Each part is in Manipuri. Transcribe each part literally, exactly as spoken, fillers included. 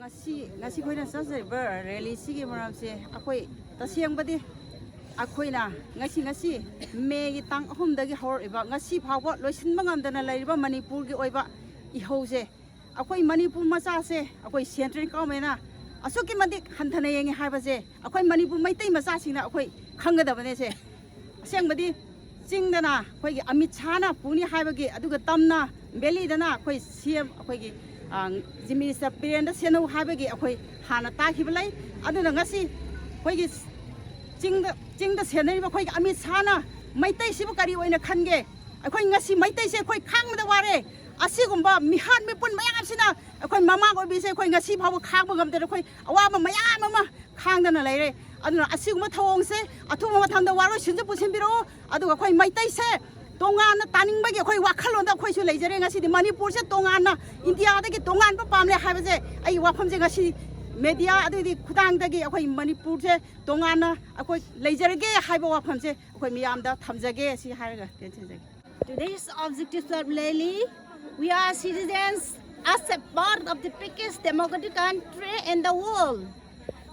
ꯉꯁꯤ ꯉꯁꯤ ꯑꯩꯈꯣꯏꯅ ꯆꯠꯆꯔꯤꯕ ꯔꯦꯂꯤꯁꯤꯒꯤ ꯃꯔꯝꯁꯦ ꯑꯩꯈꯣꯏ ꯇꯁꯦꯡꯕꯗꯤ ꯑꯩꯈꯣꯏꯅ ꯉꯁꯤ ꯉꯁꯤ ꯃꯦꯒꯤ ꯇꯥꯡ ꯑꯍꯨꯝꯗꯒꯤ ꯍꯧꯔꯛꯏꯕ ꯉꯁꯤ ꯐꯥꯎꯕ ꯂꯣꯏꯁꯤꯟꯕ ꯉꯝꯗꯅ ꯂꯩꯔꯤꯕ ꯃꯅꯤꯄꯨꯔꯒꯤ ꯑꯣꯏꯕ ꯏꯍꯧꯁꯦ, ꯑꯩꯈꯣꯏ ꯃꯅꯤꯄꯨꯔ ꯃꯆꯥꯁꯦ ꯑꯩꯈꯣꯏ ꯁꯦꯟꯇ꯭ꯔꯦꯜ ꯒꯣꯔꯃꯦꯟꯅ ꯑꯁꯨꯛꯀꯤ ꯃꯇꯤꯛ ꯍꯟꯊꯅ ꯌꯦꯡꯉꯤ ꯍꯥꯏꯕꯁꯦ ꯑꯩꯈꯣꯏ ꯃꯅꯤꯄꯨꯔ ꯃꯩꯇꯩ ꯃꯆꯥꯁꯤꯡꯅ ꯑꯩꯈꯣꯏ ꯈꯪꯒꯗꯕꯅꯦꯁꯦ꯫ ꯑꯁꯦꯡꯕꯗꯤ ꯆꯤꯡꯗꯅ ꯑꯩꯈꯣꯏꯒꯤ ꯑꯃꯤꯠ ꯁꯥꯍꯅ ꯄꯨꯅꯤ ꯍꯥꯏꯕꯒꯤ, ꯑꯗꯨꯒ ꯇꯝꯅ ꯚꯦꯂꯤꯗꯅ ꯑꯩꯈꯣꯏ ꯁꯤ ꯑꯦꯝ ꯑꯩꯈꯣꯏꯒꯤ ꯆꯤꯐ ꯃꯤꯅꯤꯁꯇꯔ ꯕꯤꯔꯦꯟꯗ ꯁꯦꯟꯅꯧ ꯍꯥꯏꯕꯒꯤ ꯑꯩꯈꯣꯏ ꯍꯥꯟꯅ ꯇꯥꯈꯤꯕ ꯂꯩ꯫ ꯑꯗꯨꯅ ꯉꯁꯤ ꯑꯩꯈꯣꯏꯒꯤ ꯆꯤꯡꯗ ꯆꯤꯡꯗ ꯁꯦꯟꯅꯔꯤꯕ ꯑꯩꯈꯣꯏꯒꯤ ꯑꯃꯤꯠ ꯁꯥꯍꯅ ꯃꯩꯇꯩꯁꯤꯕꯨ ꯀꯔꯤ ꯑꯣꯏꯅ ꯈꯟꯒꯦ? ꯑꯩꯈꯣꯏ ꯉꯁꯤ ꯃꯩꯇꯩꯁꯦ ꯑꯩꯈꯣꯏ ꯈꯥꯡꯕꯗ ꯋꯥꯔꯦ꯫ ꯑꯁꯤꯒꯨꯝꯕ ꯃꯤꯍꯥꯠ ꯃꯤꯄꯨꯟ ꯃꯌꯥꯝꯁꯤꯅ ꯑꯩꯈꯣꯏ ꯃꯃꯥ ꯑꯣꯏꯕꯤꯁꯦ ꯑꯩꯈꯣꯏ ꯉꯁꯤ ꯐꯥꯎꯕ ꯈꯥꯡꯕ ꯉꯝꯗꯅ ꯑꯩꯈꯣꯏ ꯑꯋꯥꯕ ꯃꯌꯥꯝ ꯑꯃ ꯈꯥꯡꯗꯅ ꯂꯩꯔꯦ꯫ ꯑꯗꯨꯅ ꯑꯁꯤꯒꯨꯝꯕ ꯊꯧꯑꯣꯡꯁꯦ ꯑꯊꯨꯕ ꯃꯇꯝꯗ ꯋꯥꯔꯣꯏꯁꯤꯟꯁꯨ ꯄꯨꯁꯤꯟꯕꯤꯔꯛꯑꯣ꯫ ꯑꯗꯨꯒ ꯑꯩꯈꯣꯏ ꯃꯩꯇꯩꯁꯦ ꯇꯣꯉꯥꯟꯅ ꯇꯥꯅꯤꯡꯕꯒꯤ ꯑꯩꯈꯣꯏ ꯋꯥꯈꯜꯂꯣꯟꯗ ꯑꯩꯈꯣꯏꯁꯨ ꯂꯩꯖꯔꯦ꯫ ꯉꯁꯤꯗꯤ ꯃꯅꯤꯄꯨꯔꯁꯦ ꯇꯣꯉꯥꯟꯅ ꯏꯟꯗꯤꯌꯥꯗꯒꯤ ꯇꯣꯉꯥꯟꯕ ꯄꯥꯝꯂꯦ ꯍꯥꯏꯕꯁꯦ ꯑꯩꯒꯤ ꯋꯥꯐꯝꯁꯦ ꯉꯁꯤ ꯃꯦꯗꯤꯌꯥ ꯑꯗꯨꯒꯤ ꯈꯨꯊꯥꯡꯗꯒꯤ ꯑꯩꯈꯣꯏ ꯃꯅꯤꯄꯨꯔꯁꯦ ꯇꯣꯉꯥꯟꯅ ꯑꯩꯈꯣꯏ ꯂꯩꯖꯔꯒꯦ ꯍꯥꯏꯕ ꯋꯥꯐꯝꯁꯦ ꯑꯩꯈꯣꯏ ꯃꯤꯌꯥꯝꯗ ꯊꯝꯖꯒꯦ꯫ ꯁꯤ ꯍꯥꯏꯔꯒ ꯇꯦꯟꯁꯤꯟꯖꯒꯦ꯫ Today's objective of rally, we are citizens as a part of the biggest democratic country in the world.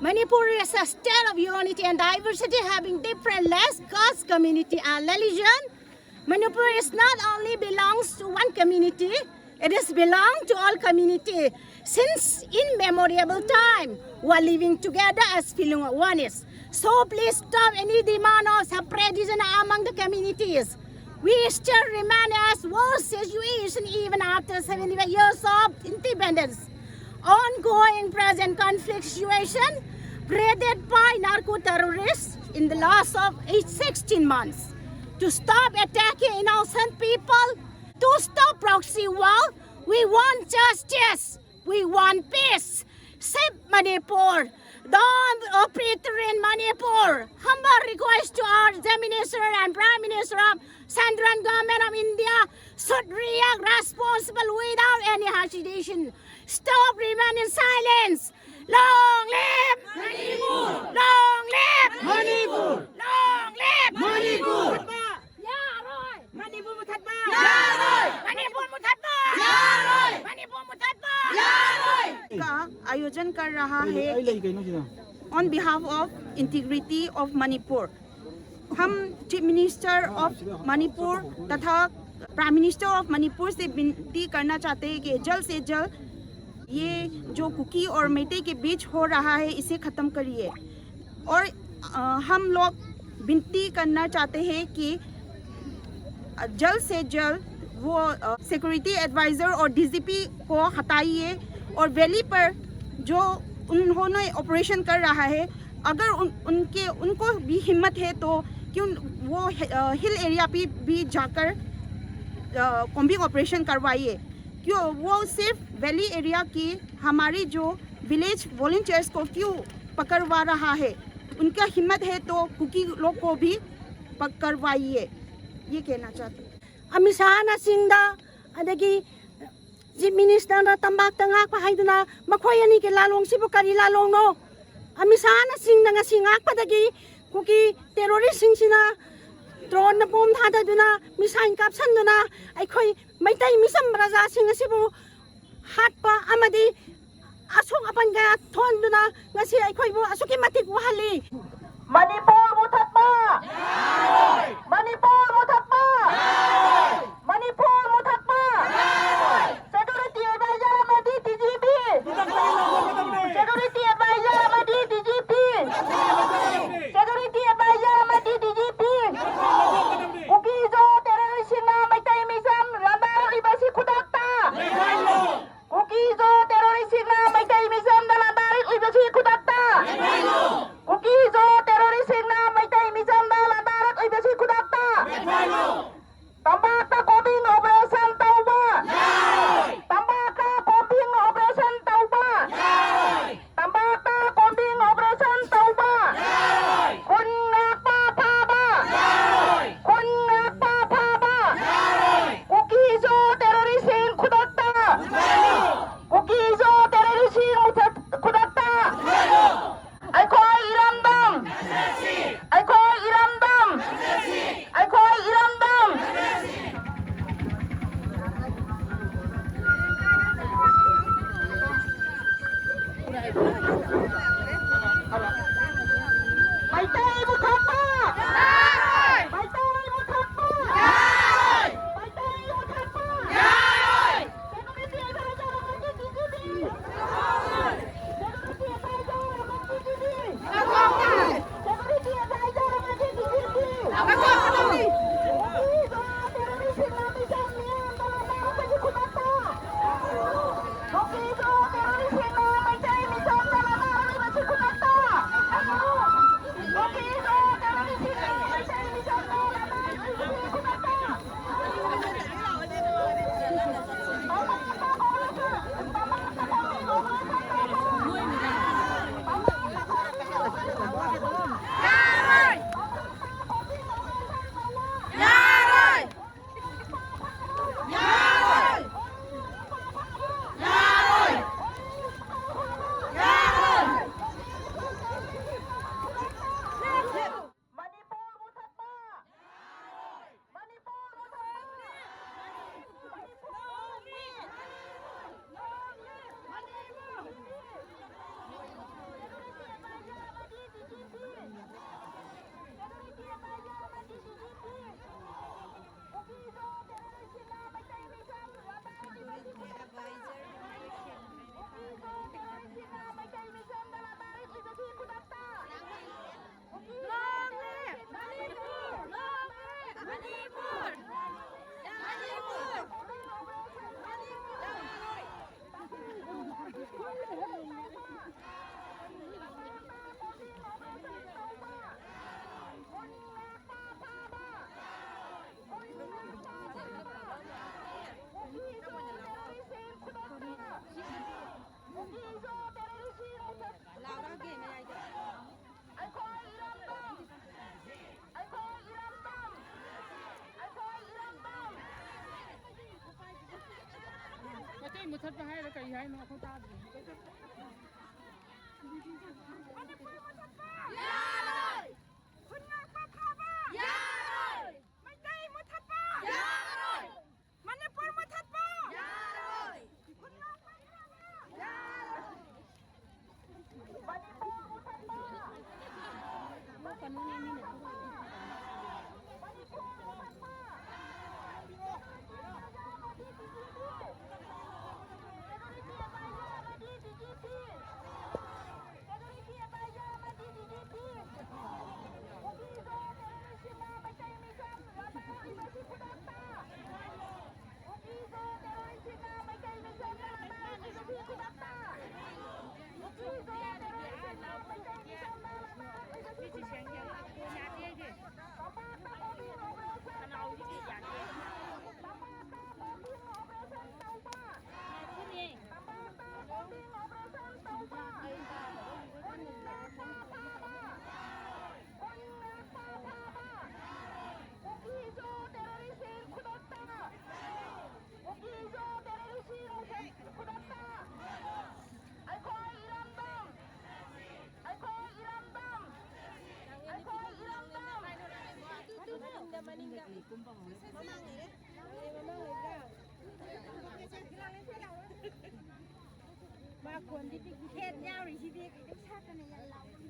Manipur is a state of unity and diversity, having different race, caste, community, and religion. Manipur is not only belongs to one community, it is belong to all community. Since immemorable time, we are living together as feeling of oneness. So please stop any demand of separation among the communities. We still remain as worst situation even after seventy-five years of independence. Ongoing present conflict situation created by narco terrorists in the last of eight, sixteen months. To stop attacking innocent people, to stop proxy war, we want justice. We want peace. Save Manipur. Don't operate in Manipur. Humble request to our Chief Minister and Prime Minister of Central Government of India should react responsible without any hesitation. Stop remain in silence. Long live Manipur! Long live Manipur! Long live Manipur! ꯌꯥꯔꯣꯏ! ꯃꯅꯤꯄꯨꯔ ꯃꯨꯊꯠꯄ! ꯌꯥꯔꯣꯏ! ꯃꯅꯤꯄꯨꯔ ꯃꯨꯊꯠꯄ! ꯌꯥꯔꯣꯏ! ꯃꯅꯤꯄꯨꯔ ꯃꯨꯊꯠꯄ! ꯌꯥꯔꯣꯏ! ꯀ आयोजन कर रहा है on behalf of integrity of Manipur। हम चीफ मिनिस्टर ऑफ मणिपुर तथा प्राइम मिनिस्टर ऑफ मणिपुर से विनती करना चाहते हैं कि जल्द से जल्द ये जो कुकी और मेइतेई के बीच हो रहा है, इसे ख़त्म करिए। और अ, हम लोग विनती करना चाहते हैं कि जल्द से जल्द वो सिक्योरिटी एडवाइज़र और डीजीपी को हटाइए और वैली पर जो उन्होंने ऑपरेशन कर रहा है, अगर उन उनके उनको भी हिम्मत है तो क्यों वो हिल एरिया पे भी जाकर कॉम्बिंग ऑपरेशन करवाइए। क्यों वो सिर्फ वैली एरिया की हमारी जो विलेज वॉलंटियर्स को क्यों पकड़वा रहा है? उनका हिम्मत है तो कुकी लोग को भी पकड़वाइए, ये कहना चाहते हैं। ꯑꯃꯤꯠ ꯁꯥꯍꯅ ꯆꯤꯡꯗ, ꯑꯗꯒꯤ ꯆꯤꯐ ꯃꯤꯅꯤꯁꯇꯔꯅ ꯇꯝꯄꯥꯛꯇ ꯉꯥꯛꯄ ꯍꯥꯏꯗꯨꯅ ꯃꯈꯣꯏ ꯑꯅꯤꯒꯤ ꯂꯥꯂꯣꯡꯁꯤꯕꯨ ꯀꯔꯤ ꯂꯥꯂꯣꯡꯅꯣ? ꯑꯃꯤꯠ ꯁꯥꯍꯅ ꯆꯤꯡꯗ ꯉꯁꯤ ꯉꯥꯛꯄꯗꯒꯤ ꯀꯨꯀꯤ ꯇꯦꯔꯣꯔꯤꯁꯁꯤꯡꯁꯤꯅ ꯗ꯭ꯔꯣꯟꯅ ꯕꯣꯝ ꯊꯥꯗꯗꯨꯅ, ꯃꯤꯁꯥꯏꯜ ꯀꯥꯞꯁꯟꯗꯨꯅ ꯑꯩꯈꯣꯏ ꯃꯩꯇꯩ ꯃꯤꯆꯝ ꯄ꯭ꯔꯖꯥꯁꯤꯡ ꯑꯁꯤꯕꯨ ꯍꯥꯠꯄ ꯑꯃꯗꯤ ꯑꯁꯣꯛ ꯑꯄꯟ ꯀꯌꯥ ꯊꯣꯛꯍꯟꯗꯨꯅ ꯉꯁꯤ ꯑꯩꯈꯣꯏꯕꯨ ꯑꯁꯨꯛꯀꯤ ꯃꯇꯤꯛ ꯋꯥꯍꯜꯂꯤ꯫ ꯃꯅꯤꯄꯨꯔ ꯃꯨꯊꯠꯄ! ꯃꯅꯤꯄꯨꯔ ꯃꯨꯊꯠꯄ! ꯃꯅꯤꯄꯨꯔ ꯃꯨꯊꯠꯄ! ꯁꯦꯀ꯭ꯌꯨꯔꯤꯇꯤ ꯑꯦꯗꯚꯥꯏꯖꯔ ꯑꯃꯗꯤ ꯗꯤꯖꯤꯄꯤ! ꯁꯦꯀ꯭ꯌꯨꯔꯤꯇꯤ ꯑꯦꯗꯚꯥꯏꯖꯔ ꯑꯃꯗꯤ ꯗꯤꯖꯤꯄꯤ! ꯁꯦꯀ꯭ꯌꯨꯔꯤꯇꯤ ꯑꯦꯗꯚꯥꯏꯖꯔ ꯑꯃꯗꯤ ꯗꯤꯖꯤꯄꯤ! ꯀꯨꯀꯤ ꯖꯣ ꯇꯦꯔꯣꯔꯤꯁꯁꯤꯡꯅ ꯃꯩꯇꯩ ꯃꯤꯆꯝ ꯂꯥꯟꯗꯥꯔꯛꯂꯤꯕꯁꯤ ꯈꯨꯗꯛꯇ! ꯀꯨꯀꯤ ꯖꯣ ꯇꯦꯔꯣꯔꯤꯁꯁꯤꯡꯅ ꯃꯩꯇꯩ ꯃꯤꯆꯝꯗ ꯂꯥꯟꯗꯥꯔꯛꯂꯤꯕꯁꯤ ꯈꯨꯗꯛꯇ! ꯀꯨꯀꯤ ꯖꯣ ꯇꯦꯔꯣꯔꯤꯁꯁꯤꯡꯅ ꯃꯩꯇꯩ ꯃꯤꯆꯝꯗ ꯂꯥꯟꯗꯥꯔꯛꯂꯤꯕꯁꯤ ꯈꯨꯗꯛꯇ! ꯃꯩꯇꯩ ꯃꯨꯊꯠꯄ! ꯃꯩꯇꯩ ꯃꯨꯊꯠꯄ! ꯃꯩꯇꯩ ꯃꯨꯊꯠꯄ! ꯃꯩꯇꯩ ꯃꯨꯊꯠꯄ ꯍꯥꯏꯔ ꯀꯔꯤ ꯍꯥꯏꯅꯣ? ꯑꯩꯈꯣꯏ ꯇꯥꯗ꯭ꯔꯦ꯫ ꯃꯅꯤꯄꯨꯔ ꯃꯨꯊꯠꯄ! ꯌꯥꯔꯣꯏ! ꯈꯨꯟ ꯉꯥꯛꯄ ꯊꯥꯕ! ꯌꯥꯔꯣꯏ! ꯃꯩꯇꯩ ꯃꯨꯊꯠꯄ! ꯌꯥꯔꯣꯏ! ꯃꯅꯤꯄꯨꯔ ꯃꯨꯊꯠꯄ! ꯌꯥꯔꯣꯏ! ꯈꯨꯟ ꯉꯥꯛꯄ ꯊꯥꯕ! ꯌꯥꯔꯣꯏ! ꯈꯅꯥꯎꯁꯤꯗꯤ ꯌꯥꯗꯦ꯫ ꯉꯥꯏꯈꯣꯅꯦ꯫ ꯑꯩꯈꯣꯏ ꯏꯔꯝꯗꯝ! ꯑꯩꯈꯣꯏ ꯏꯔꯝꯗꯝ! ꯑꯩꯈꯣꯏ ꯏꯔꯝꯗꯝ! ꯃꯅꯤꯡꯗ, ꯃꯅꯤꯡꯗ꯫ ꯃꯃꯥꯡ ꯂꯩꯔꯦ꯫ ꯃꯃꯥꯡ ꯂꯩꯔꯦ꯫ ꯃꯥ ꯈꯣꯟꯗꯤ ꯄꯤꯛ ꯄꯤꯛ ꯌꯥꯎꯔꯤꯁꯤꯗꯤ ꯀꯩꯗꯧ ꯁꯥꯠꯇꯅ ꯌꯥꯝ ꯂꯥꯎꯕꯅꯤ꯫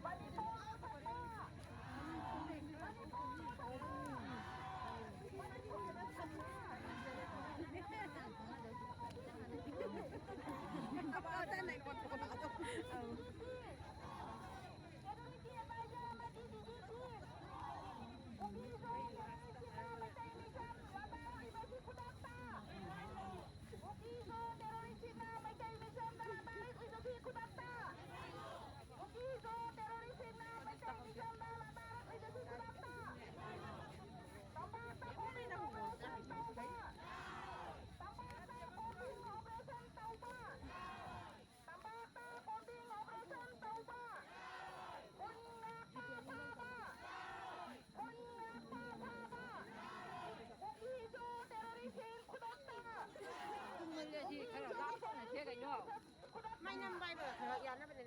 ꯈꯔ ꯂꯥꯞꯊꯣꯛꯅꯁꯦ ꯀꯩꯅꯣ꯫ ꯃꯩ ꯅꯝꯕ ꯍꯥꯏꯕ ꯈꯔ ꯌꯥꯅꯕꯅꯦ꯫